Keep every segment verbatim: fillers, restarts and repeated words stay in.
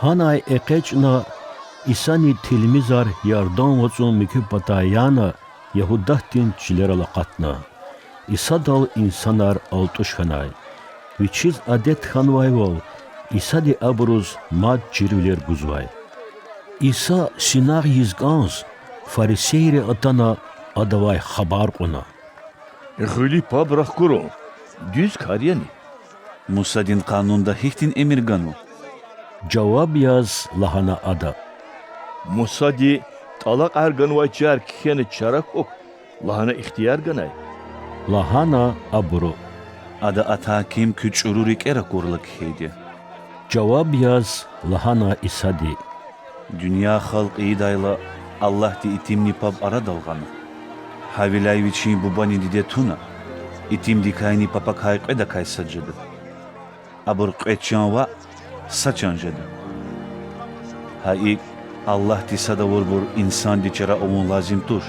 Гьанай экъечӀна, Исани тилмизар Ярдан вацӀун муькуь патай яна, Ягьудатдин чилерал акъатна. Исадал инсанар алтӀуш хьанай. Вичиз адет хьанвайвал, Исади абуруз мад чирвилер гузвай. Иса синагъ ийиз кӀанз, фарисейри атана, Адавай хабар кьуна: Гъуьлуь паб рахкурун дуьз кар яни? Мусадин Къанунда гьихьтин эмир ганва? жаваб яз лагьана Ада. Мусади тӀалакьар ганвай чар кхьена чара хьухь лагьана ихтияр ганай,– лагьана абуру. Ада атай ким куь чӀуру рикӀер акурла кхьейди я,– жаваб яз лагьана Исади. Дуьнья халкь ийидайла, Аллагьди итимни паб арадал гъана. Гьавиляй Вичин Бубани Диде туна, итимдикайни папакай кьведакай сад жеда. Абур кьве чан ваъ, са чан жеда. Гьа икӀ, Аллагьди сад авурбур инсанди чара авун лазим туш.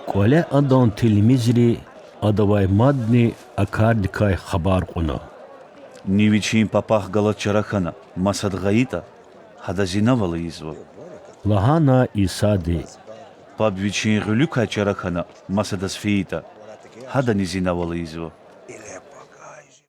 КӀвале Адан тилмизри Адавай мадни а кардикай хабар кьуна. Ни вичин папахъ галаз чара хьана масад гъайитӀа, гьадаз инавал ийизва,– лагьана Исади. Паб вичин гъуьлуькай чара хьана масадаз фейитӀа, гьадани инавал ийизва.